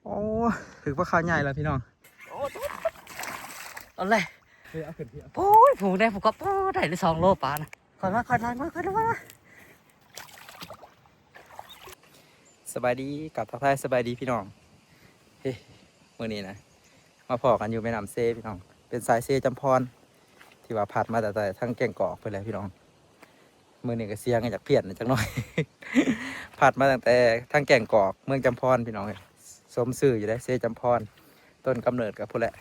ໂອ້ ຖືກປາຂາວໃຫຍ່ແລ້ວພີ່ນ້ອງ. ໂອ້ ເອົາເລີຍ. ເອີ ເອົາຂຶ້ນພີ່ ໂອ້ຍ ຜູກໄດ້ ຜູກກໍ ໂອ້ ໄດ້ເລີຍສອງໂລປານະ. ຄ່ອຍມາ ຄ່ອຍມາ ຄ່ອຍມາ ຄ່ອຍມາ. ສະບາຍດີ ກັບທັກທາຍສະບາຍດີພີ່ນ້ອງ. ເຮີ້ ມື້ນີ້ນະ ມາພໍ້ກັນຢູ່ແມ່ນ້ຳເຊພີ່ນ້ອງ, ເປັນສາຍເຊຈຳພອນ ທີ່ວ່າພັດມາແຕ່ ແຕ່ທາງແກ້ງກອກພຸ້ນແຫຼະພີ່ນ້ອງ. ມື້ນີ້ກໍສຽງກໍຢາກພຽນຈັກໜ້ອຍ ພັດມາຕັ້ງແຕ່ທາງແກ້ງກອກ ເມືອງຈຳພອນພີ່ນ້ອງເອີຍ. ສົມຊື່ຢູ່ເດ້ ເຊຈຳພອນ, ຕົ້ນກຳເນີດກໍພຸ້ນແຫຼະ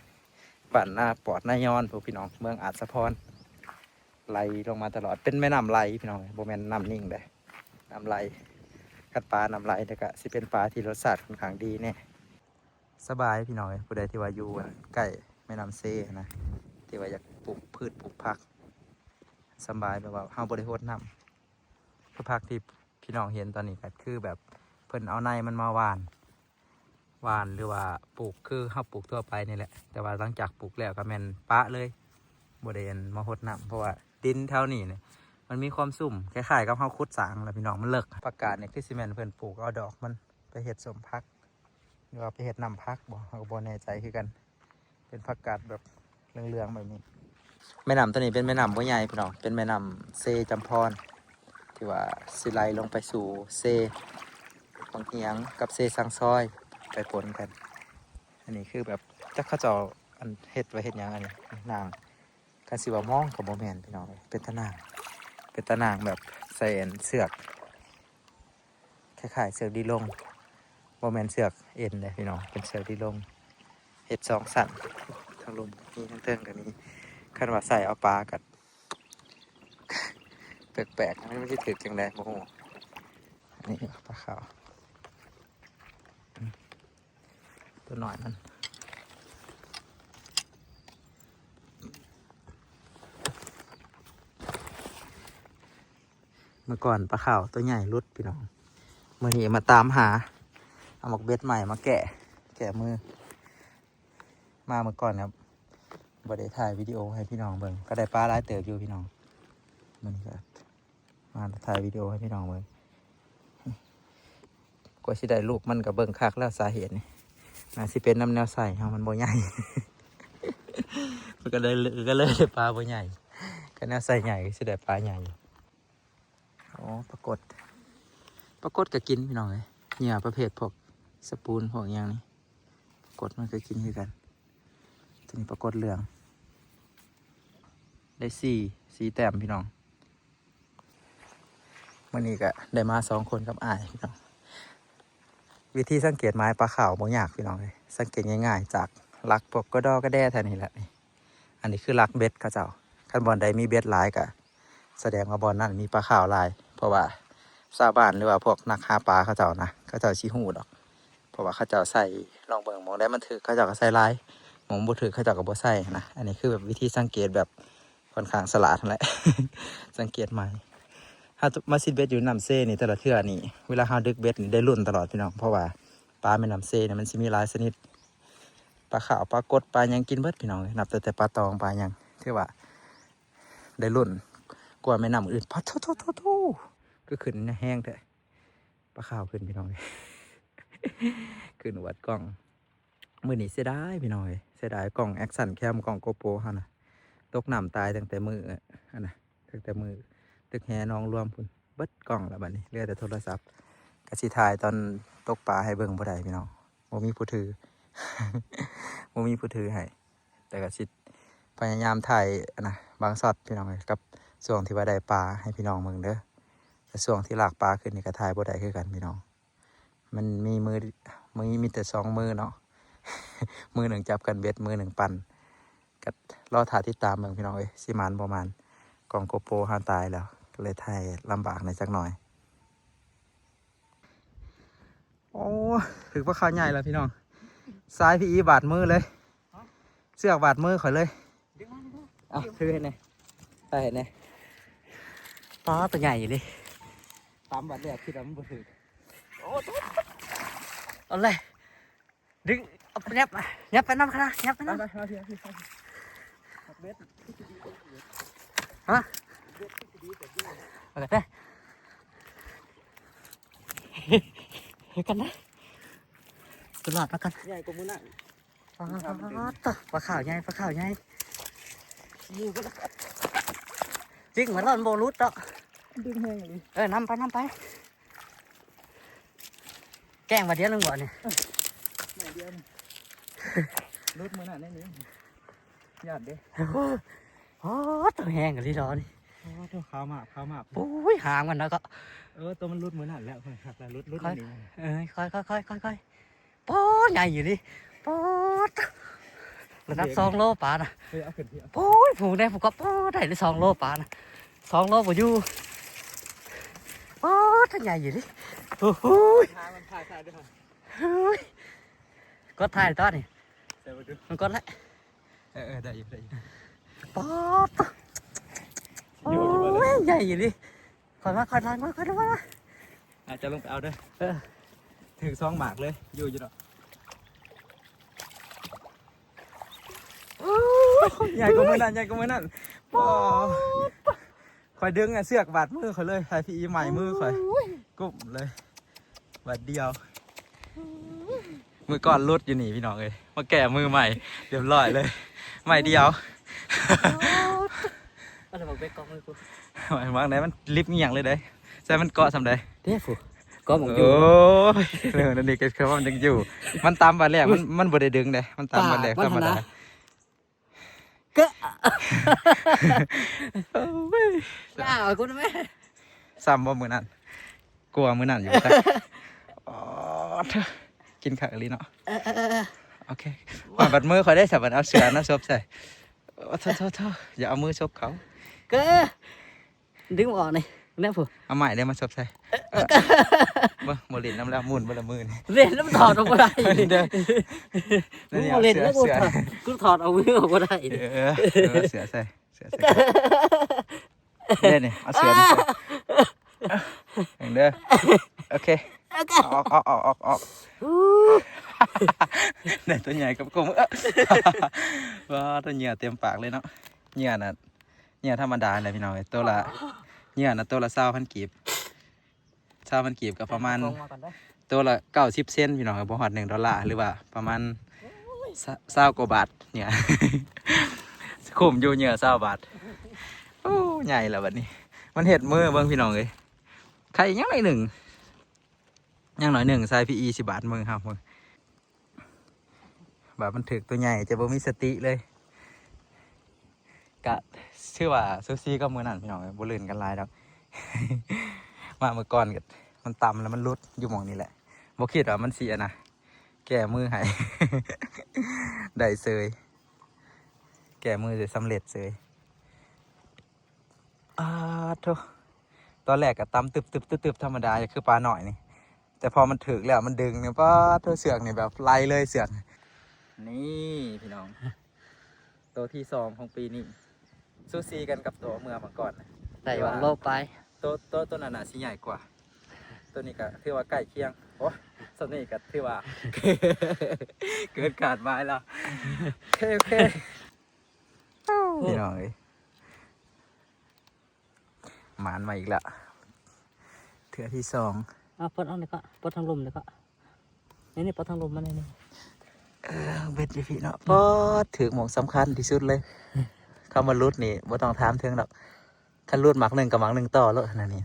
ບ້ານນາປອດນາຍອນພຸ້ນພີ່ນ້ອງ, ເມືອງອາດສະພອນ. ໄຫຼລົງມາຕະຫຼອດ ເປັນແມ່ນ້ຳໄຫຼພີ່ນ້ອງເອີຍ, ບໍ່ແມ່ນນ້ຳນິ່ງເດ້ ນ້ຳໄຫຼ. ຄັນປານ້ຳໄຫຼແລ້ວກໍຊິເປັນປາທີ່ລົດຊາດຂ້ອນຂ້າງດີແດ່. ສະບາຍພີ່ນ້ອງເອີຍ ຜູ້ໃດທີ່ວ່າຢູ່ໃກ້ແມ່ນ້ຳເຊນະ ທີ່ວ່າຢາກປູກພືດປູກຜັກ ສະບາຍ ແບບວ່າເຮົາບໍ່ໄດ້ຫົດນ້ຳ. ຄືຜັກທີ່ພີ່ນ້ອງເຫັນຕອນນີ້ກໍຄືແບບເພິ່ນເອົາໃນມັນມາຫວ່ານ ຫວ່ານ ຫຼືວ່າປູກຄືເຮົາປູກທົ່ວໄປນີ້ແຫຼະ, ແຕ່ວ່າຫຼັງຈາກປູກແລ້ວກໍແມ່ນປະເລີຍ ບໍ່ໄດ້ອັນມາຫົດນ້ຳ ເພາະວ່າດິນແຖວນີ້ນີ້ມັນມີຄວາມຊຸ່ມ ຄ້າຍໆກັບເຮົາຂຸດສາງແຫຼະພີ່ນ້ອງ, ມັນເລິກ. ຜັກກາດນີ້ຄືຊິແມ່ນເພິ່ນປູກເອົາດອກມັນໄປເຮັດສົ້ມຜັກ ຫຼືວ່າໄປເຮັດນ້ຳຜັກບໍ ເຮົາກໍບໍ່ແນ່ໃຈຄືກັນ. ເປັນຜັກກາດແບບເຫຼືອງໆແບບນີ້. ແມ່ນ້ຳຕົວນີ້ເປັນແມ່ນ້ຳບໍ່ໃຫຍ່ພີ່ນ້ອງ, ເປັນແມ່ນ້ຳເຊຈຳພອນ ທີ່ວ່າຊິໄຫຼລົງໄປສູ່ເຊວັງຫຽງກັບເຊຊາງຊອຍ ໄປປົນກັນ. ອັນນີ້ຄືແບບຈັກເຂົາເຈົ້າອັນເຮັດໄວ້ເຮັດຫຍັງ ອັນນີ້ນາງ ຄັນຊິວ່າມອງກໍບໍ່ແມ່ນພີ່ນ້ອງເອີຍ, ເປັນຕາໜ່າງ ເປັນຕາໜ່າງແບບໃສ່ອັນເຊືອກ ຄ້າຍໆເຊືອກດີລົງ, ບໍ່ແມ່ນເຊືອກເອັນເດ້ພີ່ນ້ອງ, ເປັນເຊືອກດີລົງ ເຮັດສອງຊັ້ນ ທາງລຸ່ມກໍມີ ທາງເທິງກໍມີ. ຄັນວ່າໃສ່ເອົາປາກໍແປກໆ ມັນຊິຖືກຈັ່ງໃດບໍ່ຮູ້. ອັນນີ້ປາຂາວ ຕົວນ້ອຍມັນ. ເມື່ອກ່ອນປາຂາວຕົວໃຫຍ່ຫຼຸດພີ່ນ້ອງ, ມື້ນີ້ມາຕາມຫາ ເອົາໝາກເບັດໃໝ່ມາແກ້ ແກ້ມື. ມາເມື່ອກ່ອນນະ ບໍ່ໄດ້ຖ່າຍວິດີໂອໃຫ້ພີ່ນ້ອງເບິ່ງ, ກໍໄດ້ປາຫຼາຍເຕີບຢູ່ພີ່ນ້ອງ. ມື້ນີ້ກໍ ມາຖ່າຍວິດີໂອໃຫ້ພີ່ນ້ອງເບິ່ງ. ກວ່າຊິໄດ້ລູກມັນກໍເບິ່ງຄັກແລ້ວ ສາເຫດນີ້ ໜ້າຊິເປັນນຳແນວໃສ່ເຮົາ ມັນບໍ່ໃຫຍ່ ມັນກໍໄດ້ ກໍເລີຍໄດ້ປາບໍ່ໃຫຍ່. ຄັນແນວໃສ່ໃຫຍ່ກໍຊິໄດ້ປາໃຫຍ່. ອໍ ປາກົດ ປາກົດກໍກິນພີ່ນ້ອງເອີຍ, ເຫຍື່ອປະເພດພວກສະປູນ ພວກຫຍັງນີ້ ປາກົດມັນກໍກິນຄືກັນ. ຕົວນີ້ປາກົດເຫຼືອງ ໄດ້ສີ່ ສີ່ແຕ້ມພີ່ນ້ອງ. ມື້ນີ້ກໍໄດ້ມາສອງຄົນກັບອ້າຍພີ່ນ້ອງ. ວິທີສັງເກດໝາຍປາຂາວບໍ່ຍາກພີ່ນ້ອງເອີຍ, ສັງເກດງ່າຍໆ ຈາກຫຼັກພວກກະດໍກະແດແຖວນີ້ແຫຼະ. ອັນນີ້ຄືຫຼັກເບັດເຂົາເຈົ້າ, ຄັນບ່ອນໃດມີເບັດຫຼາຍກໍສະແດງວ່າບ່ອນນັ້ນມີປາຂາວຫຼາຍ, ເພາະວ່າຊາວບ້ານ ຫຼືວ່າພວກນັກຫາປາເຂົາເຈົ້ານະ ເຂົາເຈົ້າຊິຮູ້ດອກ. ເພາະວ່າເຂົາເຈົ້າໃສ່ ລອງເບິ່ງ ໝ່ອງໃດມັນຖືກ ເຂົາເຈົ້າກໍໃສ່ຫຼາຍ, ໝ່ອງບໍ່ຖືກ ເຂົາເຈົ້າກໍບໍ່ໃສ່ນະ. ອັນນີ້ຄືແບບວິທີສັງເກດແບບ ຂ້ອນຂ້າງສະຫຼາດຫັ້ນແຫຼະ ສັງເກດໃໝ່. ເຮົາມາຊິດເບັດຢູ່ນ້ຳເຊນີ້ ແຕ່ລະເທື່ອນີ້ ເວລາເຮົາດຶກເບັດນີ້ໄດ້ລຸ້ນຕະຫຼອດພີ່ນ້ອງ, ເພາະວ່າປາແມ່ນ້ຳເຊນີ້ມັນຊິມີຫຼາຍຊະນິດ, ປາຂາວ ປາກົດ ປາຫຍັງກິນເບິດພີ່ນ້ອງເອີຍ, ນັບຕັ້ງແຕ່ປາຕອງ ປາຫຍັງ ຖືວ່າໄດ້ລຸ້ນກວ່າແມ່ນ້ຳອື່ນ. ປາໂທ້ໆ ຄືຂຶ້ນແຮງແທ້ ປາຂາວຂຶ້ນພີ່ນ້ອງເອີຍ ຂຶ້ນອວດກ້ອງ. ມື້ນີ້ເສຍດາຍພີ່ນ້ອງເອີຍ, ເສຍດາຍກ້ອງແອັກຊັນແຄມ ກ້ອງໂກໂປເຮົານະ ຕົກນ້ຳຕາຍຕັ້ງແຕ່ມື້ ອັນນະ ຕັ້ງແຕ່ມື້ຕຶກແຫນອງລວມພຸ້ນ ເບິດກ້ອງລະ. ບັດນີ້ເຫຼືອແຕ່ໂທລະສັບ, ກະຊິຖ່າຍຕອນຕົກປາໃຫ້ເບິ່ງບໍ່ໄດ້ພີ່ນ້ອງ, ບໍ່ມີຜູ້ຖື ບໍ່ມີຜູ້ຖືໃຫ້. ແຕ່ກະຊິພະຍາຍາມຖ່າຍ ອັນນະ ບາງຊັອດພີ່ນ້ອງເອີຍ, ກັບຊ່ວງທີ່ວ່າໄດ້ປາໃຫ້ພີ່ນ້ອງເບິ່ງເດີ, ແຕ່ຊ່ວງທີ່ລາກປາຂຶ້ນນີ້ກະຖ່າຍບໍ່ໄດ້ຄືກັນພີ່ນ້ອງ. ມັນມີມື ມີ ມີແຕ່ສອງມືເນາະ, ມືໜຶ່ງຈັບຄັນເບັດ ມືໜຶ່ງປັ່ນ. ກໍລໍຖ້າຕິດຕາມເບິ່ງພີ່ນ້ອງເອີຍ, ຊິໝານບໍ່ໝານ. ກ້ອງໂກໂປເຮົາຕາຍແລ້ວ ກໍເລີຍຖ່າຍລຳບາກແດ່ຈັກໜ້ອຍ. ໂອ້ ຖືກປາຂາວໃຫຍ່ແລ້ວພີ່ນ້ອງ, ສາຍພີອີບາດມືເລີຍ, ເຊືອກບາດມືຂ້ອຍເລີຍ. ເອົາ ຖືເຮັດແດ່ ຖ່າຍເຮັດແດ່. ປາ ຕົວໃຫຍ່ອີ່ຫຼີ, ຕາມບາດແລ້ວຄິດວ່າມັນບໍ່ຖືກ. ໂອ້ ເອົາເລີຍ ດຶງ ເອົາ ຫຍັບ ຫຍັບໄປນຳຄະນະ ຫຍັບໄປນຳ. ໄປ ໄປ ເອົາ ເອົາ ເອົາ ເອົາ ເບັດ ຮະ ເອົາເລີຍ ເຮັດກັນນະ. ຕົວລອດມາກ່ອນ. ໃຫຍ່ກວ່າມື້ນັ້ນ. ປາດໂທ້ ປາຂາວໃຫຍ່ ປາຂາວໃຫຍ່. ຍິງມັນລອດບໍ່ຫຼຸດດອກ. ດຶງແຮງອີ່ຫຼີ. ເອີ ນຳໄປ ນຳໄປ. ແກ້ງວ່າດຽວໜຶ່ງບໍ່ນີ້? ໜ້ອຍດຽວນີ້. ຫຼຸດມື້ນັ້ນແນ່ນີ້. ຢ້ານເດ້. ໂອ້ໂຫ ໂອ້ ໂຕແຮງອີ່ຫຼີດອກນີ້. ໂອ້ໂຫ ຂາວມາກ ຂາວມາກ. ໂອ້ຍ ຫາງມັນນະກໍ. ເອີ ໂຕມັນຫຼຸດມື້ນັ້ນແຫຼະ. ຂ້ອຍຄັກແລ້ວ ຫຼຸດ ຫຼຸດ ຂ້ອຍ ອັນນີ້. ເອີ ຄ່ອຍໆ ຄ່ອຍໆ ຄ່ອຍໆ. ປາດ ໃຫຍ່ອີ່ຫຼີ. ປາດ ລະດັບສອງໂລປານະ. ເອີ ເອົາຂຶ້ນ ໂອ້ຍ ຜູ້ໃດຜູ້ກໍ ປາດ ໄດ້ສອງໂລປານະ. ສອງໂລບໍ່ຢູ່. ປາດ ໃຫຍ່ອີ່ຫຼີ. ໂອ້ໂຫ ຫາມັນຖ່າຍ ຖ່າຍເດີ. ໂອ້ຍ ກົດຖ່າຍຕອນນີ້. ໃສ່ບໍ່ດູ ມັນກົດແລ້ວ. ເອີໆ ໄດ້ຢູ່ ໄດ້ຢູ່. ປາດໂທ້ ຢູ່ ຢູ່ ໂອ້ຍ ໃຫຍ່ອີ່ຫຼີ. ຄ່ອຍມາ ຄ່ອຍມາ ຄ່ອຍມາ. ອາດຈະລົງໄປເອົາເດີ. ເອີ ຖືກສອງໝາກເລີຍ ຢູ່ ຢູ່ດອກ. ໂອ້ຍ ໃຫຍ່ກວ່າມື້ນັ້ນ ໃຫຍ່ກວ່າມື້ນັ້ນ. ປາດ ຂ້ອຍດຶງ ອາ ເຊືອກບາດມືຂ້ອຍເລີຍ. ໃສ່ພີອີໃໝ່ມືຂ້ອຍ ໂອ້ຍ ກຸ້ມເລີຍ ບາດດຽວ. ມື້ກ່ອນຫຼຸດຢູ່ນີ້ພີ່ນ້ອງເອີຍ ມາແກ້ມືໃໝ່ ຮຽບຮ້ອຍເລີຍ ໄມ້ດຽວ. ອັນນັ້ນບັກເບັກເກາະມືກູ. ວາງໄດ້ ມັນລິບງຽງເລີຍເດ້. ໃສ່ມັນເກາະສ່ຳໃດເດ້ພຸ້ນ ເກາະໝ່ອງຢູ່. ໂອ້ຍ ເລື່ອງນັ້ນນີ້ກໍຄືວ່າມັນຍັງຢູ່ ມັນຕຳບາດແລກ ມັນ ມັນບໍ່ໄດ້ດຶງເດ້ ມັນຕຳບາດແລກ ປາກມັນຫັ້ນນະ ທຳມະດາ. ກະ ໂອ້ຍ ຢ່າເອົາກູນະແມ່. ຊ້ຳບໍ່ມື້ນັ້ນ? ກວ່າມື້ນັ້ນຢູ່ ໂອ້ ກິນຄັກອີ່ຫຼີເນາະ. ເອີໆໆ ໂອເຄ ມາບັດມືຂ້ອຍໄດ້ສະ ບັດເອົາເສື້ອນະສົບໃສ່. ໂອ້ ໂທ້ໆໆ ຢ່າເອົາມືສົບເຂົາ ກະ ດຶງອອກນີ້ ແນວຜູ້ ເອົາໄມ້ເດ້ມາສົບໃສ່. ເອີ ບໍ່ ບໍ່ຫຼິ້ນນຳແລ້ວ ໝຸ່ນເບິດລະມືນີ້ ເຫຼັ້ນແລ້ວມັນຖອດອອກບໍ່ໄດ້. ເດີ ບໍ່ຫຼິ້ນແລ້ວ ກູຖອດ ກູຖອດເອົາມືອອກບໍ່ໄດ້. ເອີ ເອີ ເສື້ອໃສ່ ເສື້ອໃສ່ ເດ້ນີ້ ເອົາເສື້ອໃສ່ ເບິ່ງເດີ. ໂອເຄ ອອກ ອອກ ອອກ ອອກ ອອກ. ໄດ້ຕົວໃຫຍ່ກັບກົມ ວ້າ ຕົວເຫຍື່ອເຕັມປາກເລີຍເນາະ. ເຫຍື່ອນະ ເຫຍື່ອທຳມະດາແຫຼະພີ່ນ້ອງເອີຍ ໂຕລະ ເຫຍື່ອນະໂຕລະຊາວພັນກີບ ຊາວພັນກີບກໍປະມານ ໂຕລະເກົ້າສິບເຊັນພີ່ນ້ອງເອີຍ ບໍ່ຮອດໜຶ່ງໂດລາ ຫຼືວ່າປະມານຊາວກວ່າບາດ. ເຫຍື່ອ ຄຸ້ມຢູ່ ເຫຍື່ອຊາວບາດ. ໂອ້ ໃຫຍ່ລະບັດນີ້ ມັນເຮັດມືເບິ່ງພີ່ນ້ອງເອີຍ. ໄຂ່ຍັງໜ້ອຍໜຶ່ງ ຢ່າງໜ້ອຍໜຶ່ງ ໃສ່ພີອີຊິບາດມືເຮົາ ບາດມັນຖືກຕົວໃຫຍ່ຈະບໍ່ມີສະຕິເລີຍ. ກະຖືວ່າຊູຊີກັບມື້ນັ້ນພີ່ນ້ອງເອີຍ ບໍ່ລື່ນກັນຫຼາຍດອກ. ມາມື້ກ່ອນກໍມັນຕຳແລ້ວມັນຫຼຸດຢູ່ໝ່ອງນີ້ແຫຼະ ບໍ່ຄິດວ່າມັນຊິ ອັນນະ ແກ້ມືໃຫ້ ໄດ້ເສີຍ ແກ້ມືໄດ້ສຳເລັດເສີຍ. ອາໂທ້ ຕອນແລກກໍຕຳຕຶບໆໆໆ ທຳມະດາ ຄືປານ້ອຍນີ້ ແຕ່ພໍມັນຖືກແລ້ວມັນດຶງນີ້ ປາດໂທ້ ເຊືອກນີ້ແບບໄລ່ເລີຍເຊືອກ. ນີ້ພີ່ນ້ອງ ໂຕທີສອງຂອງປີນີ້ ຊູຊີກັນກັບໂຕເມື່ອມັງກອນ ໄດ້ວັນໂລປາຍ. ໂຕ ໂຕ ໂຕນັ້ນໜ້າຊິໃຫຍ່ກວ່າ ໂຕນີ້ກໍຖືວ່າໃກ້ຄຽງ. ໂອ້ ສ່ຳນີ້ກໍຖືວ່າ ເກີນຄາດໝາຍແລ້ວ. ໂອເຄ ໂອເຄ ພີ່ນ້ອງເອີຍ ໝານມາອີກແລ້ວ ເທື່ອທີສອງ. ເອົາ ປົດອອກນີ້ກໍ ປົດທາງລຸ່ມນີ້ກໍ ນີ້ໆ ປົດທາງລຸ່ມມານີ້. ເອີ ເບັດຢູ່ພີ້ເນາະ ປາດ ຖືກໝ່ອງສຳຄັນທີ່ສຸດເລີຍ. ຄຳວ່າຫຼຸດນີ້ບໍ່ຕ້ອງຖາມເຖິງດອກ ຄັນຫຼຸດໝາກໜຶ່ງກໍໝາກໜຶ່ງຕໍ່ໂລດ ອັນນັ້ນນີ້.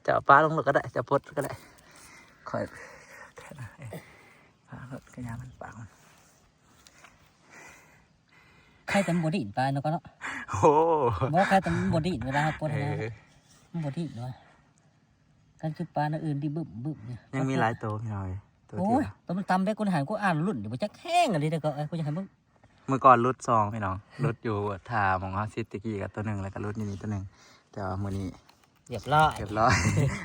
ເຈົ້າປະລົງໂລດກໍໄດ້ ເຈົ້າປົດກໍໄດ້ ຂ້ອຍ ປະໂລດກໍຢ່າມັນປາກມັນ. ໃຄແຕ່ມັນບໍ່ດີ້ນປານະກໍເນາະ. ໂອ້ ບໍ່ ໃຄແຕ່ມັນບໍ່ດີ້ນເວລາເຮົາປົດຫັ້ນນະ. ເອີ ມັນບໍ່ດີ້ນວ່າ ຄັນຄືປານະອື່ນດີ້ບຶບບຶບນີ້. ຍັງມີຫຼາຍໂຕພີ່ນ້ອງເອີຍ ໂຕ ໂອ້ຍ ທີ່ວ່າ ໂຕມັນຕຳໄປ ກູຫັນກູອ່ານລຸ້ນຢູ່ ບໍ່ຈັກແຮງອີ່ຫຼີເດ້. ກໍ ເອີ ກູຢາກໃຫ້ເບິ່ງ ມື້ກ່ອນຫຼຸດສອງພີ່ນ້ອງ ຫຼຸດຢູ່ທ່າໝ່ອງເຮົາຊິດຕະກີ້ກໍໂຕໜຶ່ງ ແລ້ວກໍຫຼຸດຢູ່ນີ້ໂຕໜຶ່ງ ແຕ່ວ່າມື້ນີ້ຮຽບຮ້ອຍ ຮຽບຮ້ອຍ.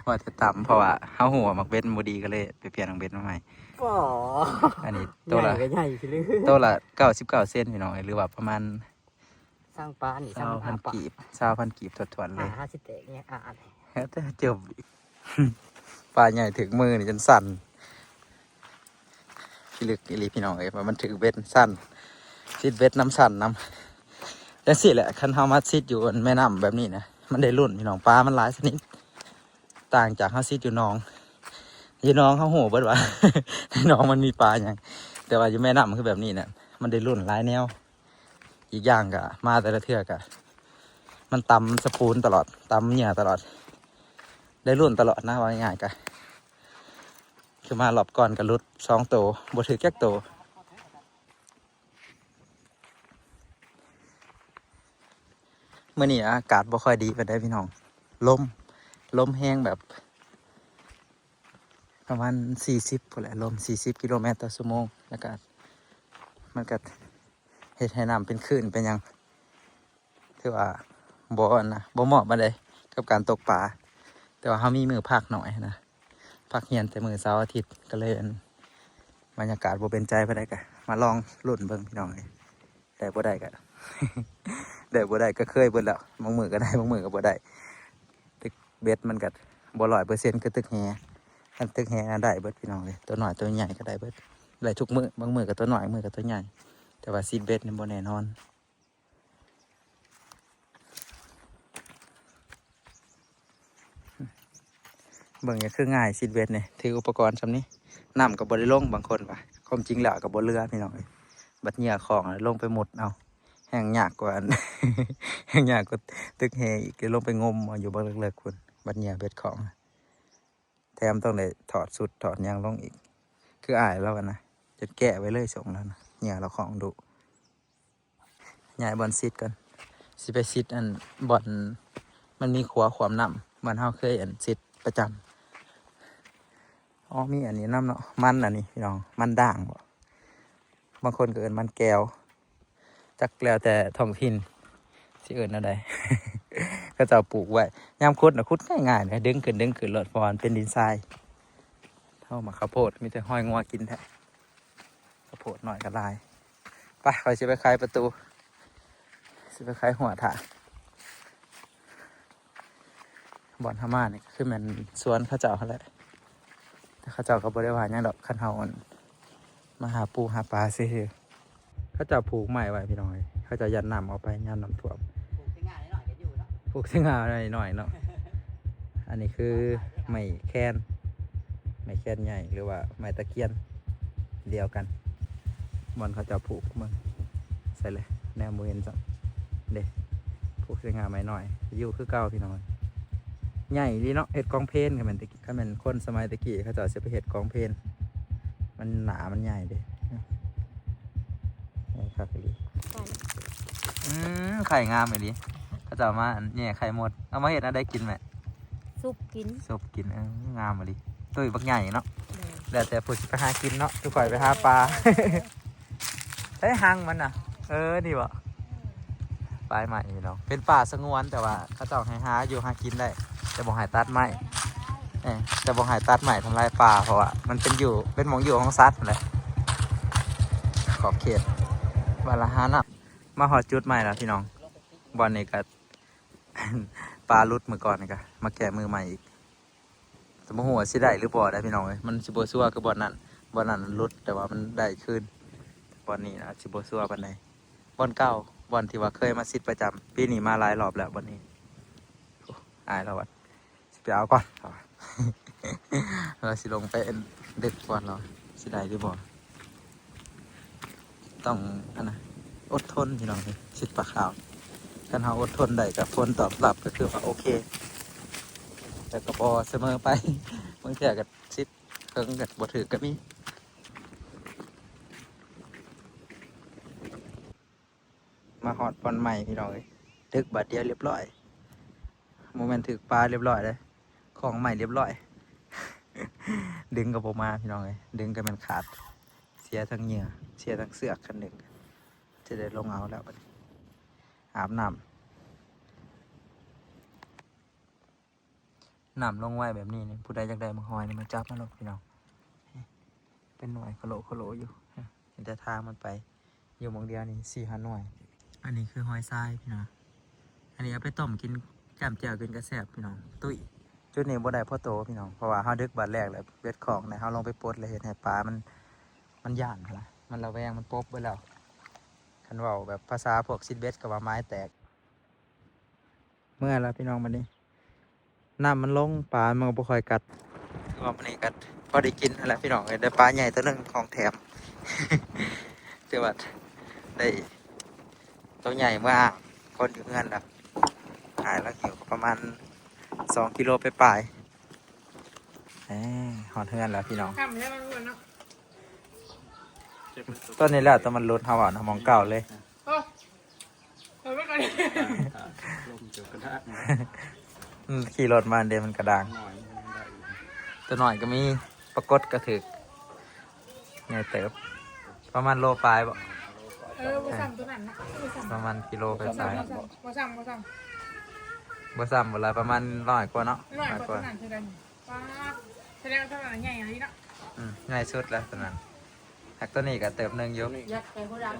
ວ່າຈະຕຳ ເພາະວ່າເຮົາຮູ້ວ່າໝາກເບັດມັນບໍ່ດີ ກໍເລີຍໄປປ່ຽນໝາກເບັດມາໃໝ່. ອໍ ອັນນີ້ໂຕລະ ໃຫຍ່ກໍໃຫຍ່ຊື່ ໂຕລະເກົ້າສິບເກົ້າເຊັນພີ່ນ້ອງເອີຍ ຫຼືວ່າປະມານ ສ້າງປານນີ້ ຊາວພັນກີບ ຊາວພັນກີບຖ້ວນໆເລີຍ. ຫາຊິແຕກຫຍັງ ອາ ແຕ່ຈົບ ປາໃຫຍ່ຖືກມືນີ້ຈົນສັ່ນ ພິລຶກອີ່ຫຼີພີ່ນ້ອງເອີຍ ວ່າມັນຖືກເບັດສັ່ນ ຊິດເບັດນຳສັ່ນນຳ. ຈັ່ງຊີ້ແຫຼະ ຄັນເຮົາມາຊິດຢູ່ແມ່ນ້ຳແບບນີ້ນະ ມັນໄດ້ລຸ້ນພີ່ນ້ອງ ປາມັນຫຼາຍຊະນິດ ຕ່າງຈາກເຮົາຊິດຢູ່ໜອງ. ຢູ່ໜອງເຮົາຮູ້ເບິດວ່າ ໃນໜອງມັນມີປາຫຍັງ ແຕ່ວ່າຢູ່ແມ່ນ້ຳຄືແບບນີ້ນະ ມັນໄດ້ລຸ້ນຫຼາຍແນວ. ອີກຢ່າງກະມາແຕ່ລະເທື່ອກະ ມັນຕຳສະປູນຕະຫຼອດ ຕຳເຫຍື່ອຕະຫຼອດ ໄດ້ລຸ້ນຕະຫຼອດນະ ເວົ້າງ່າຍໆກະ ຄືມາລອບກ່ອນກະຫຼຸດສອງໂຕ ບໍ່ຖືກຈັກໂຕ. ມື້ນີ້ອາກາດບໍ່ຄ່ອຍດີປານໃດພີ່ນ້ອງ ລົມ ລົມແຮງແບບປະມານສີ່ສິບພຸ້ນແຫຼະ ລົມສີ່ສິບກິໂລແມັດຕໍ່ຊົ່ວໂມງ ແລ້ວກະ ມັນກະເຮັດໃຫ້ນ້ຳເປັນຄື້ນເປັນຫຍັງ ຖືວ່າບໍ່ອັນນະ ບໍ່ເໝາະປານໃດກັບການຕົກປາ ແຕ່ວ່າເຮົາມີມື້ພັກໜ້ອຍນະ ພັກຮຽນແຕ່ມື້ເສົາອາທິດ ກະເລີຍອັນ ບັນຍາກາດບໍ່ເປັນໃຈປານໃດ ກະມາລອງລຸ້ນເບິ່ງພີ່ນ້ອງເອີຍ ໄດ້ບໍ່ໄດ້ກະ ໄດ້ບໍ່ໄດ້ກະເຄີຍເບິດແລ້ວ ບາງມື້ກະໄດ້ ບາງມື້ກະບໍ່ໄດ້. ຕຶກເບັດມັນກະບໍ່ຮ້ອຍເປີເຊັນຄືຕຶກແຫ ຄັນຕຶກແຫນະໄດ້ເບິດພີ່ນ້ອງເອີຍ ໂຕນ້ອຍໂຕໃຫຍ່ກະໄດ້ເບິດ ໄດ້ທຸກມື້ ບາງມື້ກະໂຕນ້ອຍ ບາງມື້ກະໂຕໃຫຍ່ ແຕ່ວ່າຊິດເບັດນີ້ບໍ່ແນ່ນອນ. ເບິ່ງ ກະຄືງ່າຍ ຊິດເບັດນີ້ ຖືອຸປະກອນຊ່ຳນີ້ ນ້ຳກະບໍ່ໄດ້ລົງ ບາງຄົນວ່າ ຄວາມຈິງແລ້ວກະບໍ່ເຫຼືອພີ່ນ້ອງເອີຍ ບັດເຫຍື່ອຂອງລົງໄປມຸດເອົາ ແຮ່ງຍາກກວ່າ ແຮ່ງຍາກກວ່າຕຶກແຫອີກ ລົງໄປງົມເອົາຢູ່ບັກເລິກໆພຸ້ນ ບັດເຫຍື່ອເບັດຂອງ ແຖມຕ້ອງໄດ້ຖອດຊຸດຖອດຫຍັງລົງອີກ ຄືອ້າຍລາວຫັ້ນນະ ຈົນແກະໄວ້ເລີຍ ສົ່ງລາວນະ ເຫຍື່ອລາວຂອງດຸ. ຍ້າຍບ່ອນຊິດກ່ອນ ຊິໄປຊິດອັນບ່ອນມັນມີຂົວຂວ້ຳນ້ຳ ບ່ອນເຮົາເຄີຍອັນຊິດປະຈຳ. ອໍ ມີອັນນີ້ນຳເນາະ ມັນອັນນີ້ພີ່ນ້ອງ ມັນດ້າງບໍ ບາງຄົນກະເອີ້ນມັນແກ້ວ ຈັກແລ້ວແຕ່ທ້ອງຖິ່ນຊິເອີ້ນແນວໃດ ເຂົາເຈົ້າປູກໄວ້ ຍາມຂຸດນະ ຂຸດງ່າຍໆເດ້ ດຶງຂຶ້ນດຶງຂຶ້ນໂລດ ເພາະວ່າມັນເປັນດິນຊາຍ ເຮົາໝາກເຂົ້າໂພດ ມີແຕ່ຮອຍງົວກິນແທ້. ເຂົ້າໂພດໜ້ອຍກະຫຼາຍ ໄປ ຂ້ອຍຊິໄປໄຂປະຕູ ຊິໄປໄຂຮົ້ວຖ້າ. ບ່ອນເຮົາມານີ້ກະຄືແມ່ນສວນເຂົາເຈົ້າຫັ້ນແຫຼະ ແຕ່ເຂົາເຈົ້າກະບໍ່ໄດ້ວ່າຫຍັງດອກ ຄັນເຮົາອັນມາຫາປູຫາປາຊື່ໆ. ເຂົາເຈົ້າຜູກໄມ້ໄວ້ພີ່ນ້ອງເອີຍ ເຂົາເຈົ້າຢ້ານນ້ຳເອົາໄປຍາມນ້ຳຖ້ວມ ຜູກເສຍງ່າໜ້ອຍໆເນາະ ອັນນີ້ຄືໄມ້ແຄນ ໄມ້ແຄນໃຫຍ່ ຫຼືວ່າໄມ້ຕະກຽນ ດຽວກັນ ບ່ອນເຂົາເຈົ້າຜູກ ເບິ່ງໃສແຫຼະ ແນມບໍ່ເຫັນຊ້ຳເດ້ ຜູກເສຍງ່າໄມ້ນ້ອຍ ຢູ່ຄືເກົ່າພີ່ນ້ອງ ໃຫຍ່ອີ່ຫຼີເນາະ ເຮັດກອງເພນ ຄັນແມ່ນແຕ່ ຄັນແມ່ນຄົນສະໄໝແຕ່ກີ້ ເຂົາເຈົ້າຊິໄປເຮັດກອງເພນ ມັນໜາມັນໃຫຍ່ເດ້ ໃຫຍ່ຄັກອີ່ຫຼີ. ອືມ ໄຂ່ງາມອີ່ຫຼີ ເຂົາເຈົ້າມາອັນແຍ່ໄຂ່ມົດ ເອົາມາເຮັດແນວໃດກິນແມ່? ຊຸບກິນ ຊຸບກິນ ເອີ ງາມອີ່ຫຼີ ຕຸ້ຍບັກໃຫຍ່ເນາະ ໂດຍ ແລ້ວແຕ່ຜູ້ຊິໄປຫາກິນເນາະ ຄືຂ້ອຍໄປຫາປາ ໃຊ້ຮັງມັນນະ ເອີ ນີ້ບໍ ປາຍໄມ້ພີ່ນ້ອງ ເປັນປ່າສະຫງວນ ແຕ່ວ່າເຂົາເຈົ້າໃຫ້ຫາຢູ່ຫາກິນໄດ້ ແຕ່ບໍ່ໃຫ້ຕັດໄມ້ ເອີ ແຕ່ບໍ່ໃຫ້ຕັດໄມ້ທຳລາຍປ່າ ເພາະວ່າມັນເປັນຢູ່ ເປັນໝ່ອງຢູ່ຂອງສັດຫັ້ນແຫຼະ ຂອບເຂດວ່າລະຫານຳ. ມາຮອດຈຸດໃໝ່ແລ້ວພີ່ນ້ອງ ບ່ອນນີ້ກະ ປາຫຼຸດມື້ກ່ອນນີ້ກະມາແກ້ມືໃໝ່ອີກ ແຕ່ບໍ່ຮູ້ວ່າຊິໄດ້ຫຼືບໍ່ໄດ໋ພີ່ນ້ອງເອີຍ ມັນຊິບໍ່ຊົວຄືບ່ອນນັ້ນ ບ່ອນນັ້ນມັນຫຼຸດ ແຕ່ວ່າມັນໄດ້ຄືນ ບ່ອນນີ້ອາດຊິບໍ່ຊົວປານໃດ ບ່ອນເກົ່າ ບ່ອນທີ່ວ່າເຄີຍມາຊິດປະຈຳ ປີນີ້ມາຫຼາຍລອບແລ້ວບ່ອນນີ້. ໂອ້ ອ້າຍລາວວ່າຊິໄປເອົາກ່ອນ ລາວຊິລົງໄປດຶກກ່ອນ ລາວຊິໄດ້ຫຼືບໍ່ ຕ້ອງອັນນະ ອົດທົນພີ່ນ້ອງ ຊິດປາຂາວ ຄັນເຮົາອົດທົນໄດ້ກະຜົນຕອບຮັບກະຄືວ່າໂອເຄ ແຕ່ກະບໍ່ສະເໝີໄປ ບາງເທື່ອກະຊິດເຖິງກະບໍ່ຖືກກະມີ. ມາຮອດບ່ອນໃໝ່ພີ່ນ້ອງເອີຍ ດຶກບາດດຽວລຽບຮ້ອຍ ບໍ່ແມ່ນຖືກປາລຽບຮ້ອຍເດ້ ຂອງໃໝ່ລຽບຮ້ອຍ ດຶງກະບໍ່ມາພີ່ນ້ອງເອີຍ ດຶງກະແມ່ນຂາດ ເສຍທັງເຫຍື່ອ ເສຍທັງເຊືອກ ຄັນດຶງ ຈະໄດ້ລົງເອົາແລ້ວບາດນີ້ ອາບນ້ຳ. ນ້ຳລົງໄວແບບນີ້ນີ້ ຜູ້ໃດຢາກໄດ້ບັກຫອຍນີ້ມາຈັບເອົາໂລດພີ່ນ້ອງ ເປັນໜ່ວຍໂຄໂລໂຄໂລຢູ່ ເຫັນແຕ່ທາງມັນໄປ ຢູ່ໝ່ອງດຽວນີ້ສີ່ຫ້າໜ່ວຍ. ອັນນີ້ຄືຫອຍຊາຍພີ່ນ້ອງ ອັນນີ້ເອົາໄປຕົ້ມກິນຈ້ຳແຈ່ວກິນກະແຊບພີ່ນ້ອງ ຕຸ້ຍ. ຈຸດນີ້ບໍ່ໄດ້ພໍໂຕພີ່ນ້ອງ ເພາະວ່າເຮົາດຶກບາດແລກແລ້ວ ເບັດຂອງແລ້ວ ເຮົາລົງໄປປົດແລ້ວເຮັດໃຫ້ປາມັນ ມັນຢ້ານຫັ້ນລະ ມັນລະແວງ ມັນປົບເບິດແລ້ວ ຄັນເວົ້າແບບພາສາພວກຊິດເບັດກະວ່າໝາຍແຕກ. ເມື່ອລະພີ່ນ້ອງ ບາດນີ້ນ້ຳມັນລົງ ປາມັນກະບໍ່ຄ່ອຍກັດ ຄືວ່າມື້ນີ້ກະ ພໍໄດ້ກິນຫັ້ນແຫຼະພີ່ນ້ອງເອີຍ ໄດ້ປາໃຫຍ່ໂຕໜຶ່ງຂອງແຖມ ຖືວ່າໄດ້ໂຕໃຫຍ່ເມືອອ້າງຄົນຢູ່ເຮືອນແລ້ວ. ອ້າຍລາວຫິ້ວປະມານສອງກິໂລປາຍໆ. ເອີ ຮອດເຮືອນແລ້ວພີ່ນ້ອງ. ຕອນນີ້ແຫຼະ ຕອນມັນຫຼຸດ ເຮົາເວົ້ານະ ໝ່ອງເກົ່າເລີຍ. ເອີ ເອີ ມັນກໍ ລົມເຈົ້າກະດາກ ອືມ ຂີ່ລົດມາເດ ມັນກະດ້າງ. ໂຕນ້ອຍກໍມີ ປາກົດກໍຖືກ ໃຫຍ່ເຕີບ ປະມານໂລປາຍບໍ? ເອີ ບໍ່ຊ້ຳໂຕນັ້ນນະ ບໍ່ຊ້ຳ ປະມານກິໂລປາຍໆ. ບໍ່ຊ້ຳ ບໍ່ຊ້ຳ ບໍ່ຊ້ຳ ບໍ່ຊ້ຳບໍ່ຫຼາຍ ປະມານຮ້ອຍກວ່າເນາະ ຮ້ອຍກວ່າ ຮ້ອຍກວ່າໂຕນັ້ນຄືກັນ. ປາດ ສະແດງວ່າໂຕນັ້ນໃຫຍ່ອີ່ຫຼີເນາະ. ອືມ ໃຫຍ່ສຸດແລ້ວໂຕນັ້ນ ຫາກໂຕນີ້ກໍເຕີບໜຶ່ງຢູ່. ຢາກໄປຜູ້ດຳ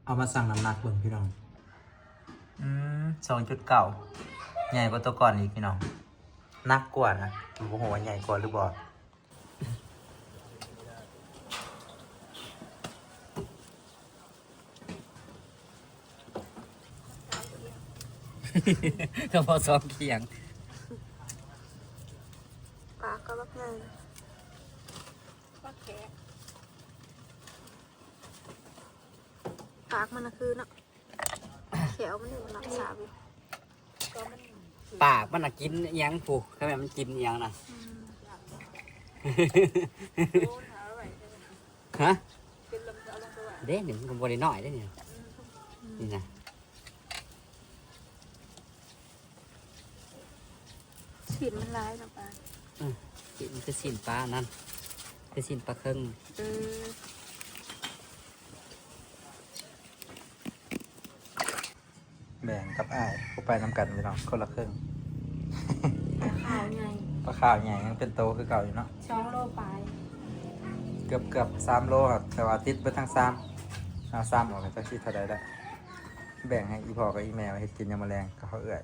ເອົາມາຊັ່ງນ້ຳໜັກເບິ່ງພີ່ນ້ອງ. ອືມ ສອງຈຸດເກົ້າ ໃຫຍ່ກວ່າໂຕກ່ອນອີກພີ່ນ້ອງ ໜັກກວ່ານະ ບໍ່ຮູ້ວ່າໃຫຍ່ກວ່າຫຼືບໍ່. ກະເພາະສອງຄຽງ ປາກກໍບັກໃຫຍ່ ປາກແຂກ ປາກມັນນະຄືເນາະ ແຂ້ວມັນນີ້ມັນລັກສາບຢູ່. ປາກມັນນະກິນອີ່ຫຍັງພຸ້ນ ຄືແມ່ນມັນກິນອີ່ຫຍັງນະ. ອືມ ຮະ ເດ້ ນີ້ມັນກໍບໍ່ໄດ້ນ້ອຍເດ້ນີ້ ອືມ ນີ້ນະ. ຊີ້ນມັນຫຼາຍເນາະປາ. ອືມ ຊີ້ນມັນຄືຊີ້ນປາອັນນັ້ນ ຄືຊີ້ນປາເຄິງ. ເອີ ແບ່ງກັບອ້າຍ ຜູ້ໄປນຳກັນພີ່ນ້ອງ ຄົນລະເຄິ່ງ. ປາຂາວໃຫຍ່ ປາຂາວໃຫຍ່ຍັງເປັນໂຕຄືເກົ່າຢູ່ເນາະ ສອງໂລປາຍ ເກືອບໆສາມໂລ ແຕ່ວ່າຕິດເບິດທັງຊາມ ເອົາຊາມອອກ ຈັກຊິເທົ່າໃດລະ. ແບ່ງໃຫ້ອີ່ພໍ່ກັບອີ່ແມ່ໄວ້ເຮັດກິນຍາມມື້ແລງກັບເຮົາເອື້ອຍ.